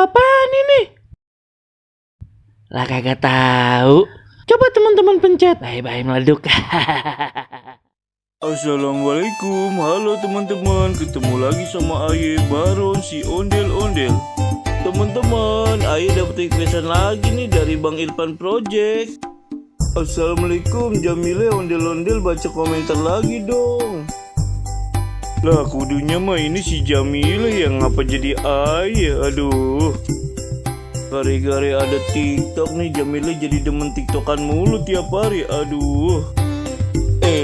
apaan ini? Lah kagak tahu. Coba teman-teman pencet. Bye-bye meleduk. Assalamualaikum, halo teman-teman. Ketemu lagi sama Aye Baron si ondel-ondel. Teman-teman, Aye dapat requestan lagi nih dari Bang Irfan Project. Assalamualaikum Jamile ondel-ondel, baca komentar lagi dong. Lah kudunya mah ini si Jamile yang ngapa jadi Aye, aduh. Gara-gara ada TikTok nih, Jamile jadi demen TikTokan mulu tiap hari, aduh.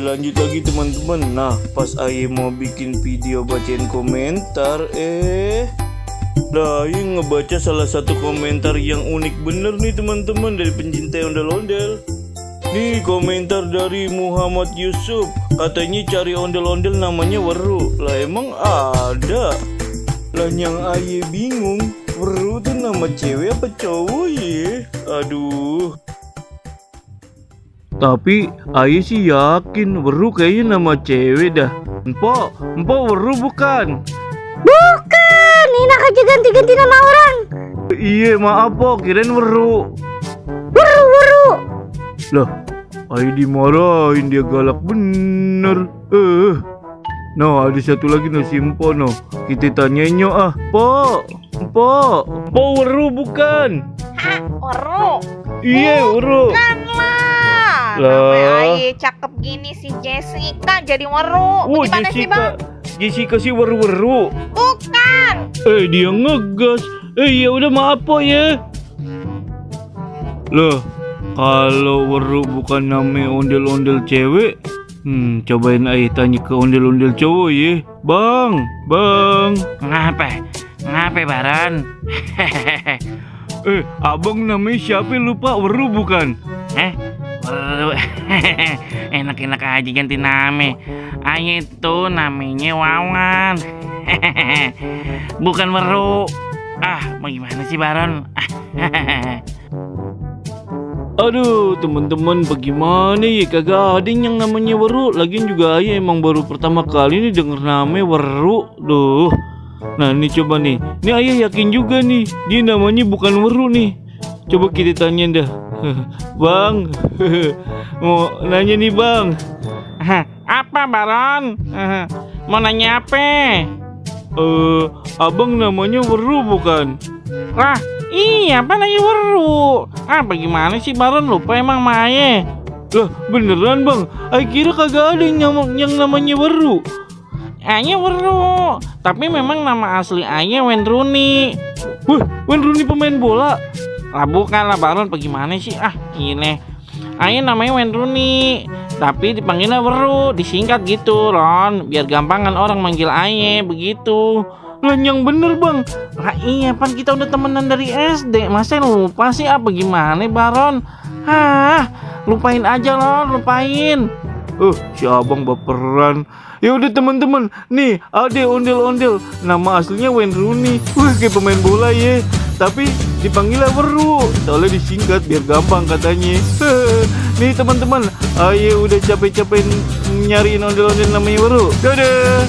Lanjut lagi teman-teman. Nah, pas Aye mau bikin video bacain komentar, Nah, Aye ngebaca salah satu komentar yang unik bener nih teman-teman dari pencinta ondel-ondel. Nih komentar dari Muhammad Yusuf, katanya cari ondel-ondel namanya Weru. Lah emang ada? Lah yang Aye bingung, Weru tuh nama cewek apa cowok ya? Aduh. Tapi Aye sih yakin Weru kayaknya nama cewek dah. Empok Weru bukan? Bukan, enak aja ganti-ganti nama orang. Iya maaf po, kirain Weru. Weru. Lah, Aye dimarahin, dia galak bener. Nah ada satu lagi no si Empo no. Kita tanyain yuk Po Weru bukan? Hah, Weru? Iya Weru. Bukan lah. Namanya Aye cakep gini si Jessica jadi Weru. Gimana sih bang? Jessica si Weru. Bukan. Dia ngegas. Ya udah maaf po ya. Loh, kalau Weru bukan namanya ondel-ondel cewek, cobain Aye tanya ke ondel-ondel cowok ya. Bang. Ngapain Baron? Abang namanya siapa lupa, Weru bukan? Weru. Enak-enak aja ganti nama. Aye itu namanya Wawan. Bukan Weru. Mau gimana sih Baron? Aduh teman-teman, bagaimana ya, kagak ada yang namanya Weru. Lagian juga Aye emang baru pertama kali nih denger namanya Weru. Duh. Nah nih coba nih, Aye yakin juga nih dia namanya bukan Weru nih. Coba kita tanya dah. Bang, mau nanya nih bang. Apa Baron? Mau nanya apa? Abang namanya Weru bukan? Lah, iya apa nanya Weru? Bagaimana sih Baron, lupa emang Aye? Lah beneran bang, Aye kira kagak ada yang namanya Weru. Aye Weru, tapi memang nama asli Aye Wayne Rooney. Wah, Wayne Rooney pemain bola? Lah bukan lah Baron, bagaimana sih? Gini, Aye namanya Wayne Rooney, tapi dipanggilnya Weru, disingkat gitu Ron, biar gampangan orang manggil Aye begitu. Lah yang bener bang. Lah iya pan kita udah temenan dari SD, masa lupa sih gimana Baron? Lupain aja Ron, lupain. Si abang baperan. Ya udah teman-teman, nih ada ondel-ondel nama aslinya Wayne Rooney. Kayak pemain bola ya, tapi dipanggilnya Weru, soalnya disingkat biar gampang katanya. Nih teman-teman, Aye udah capek-capek nyariin ondel-ondel namanya Weru. Dadah.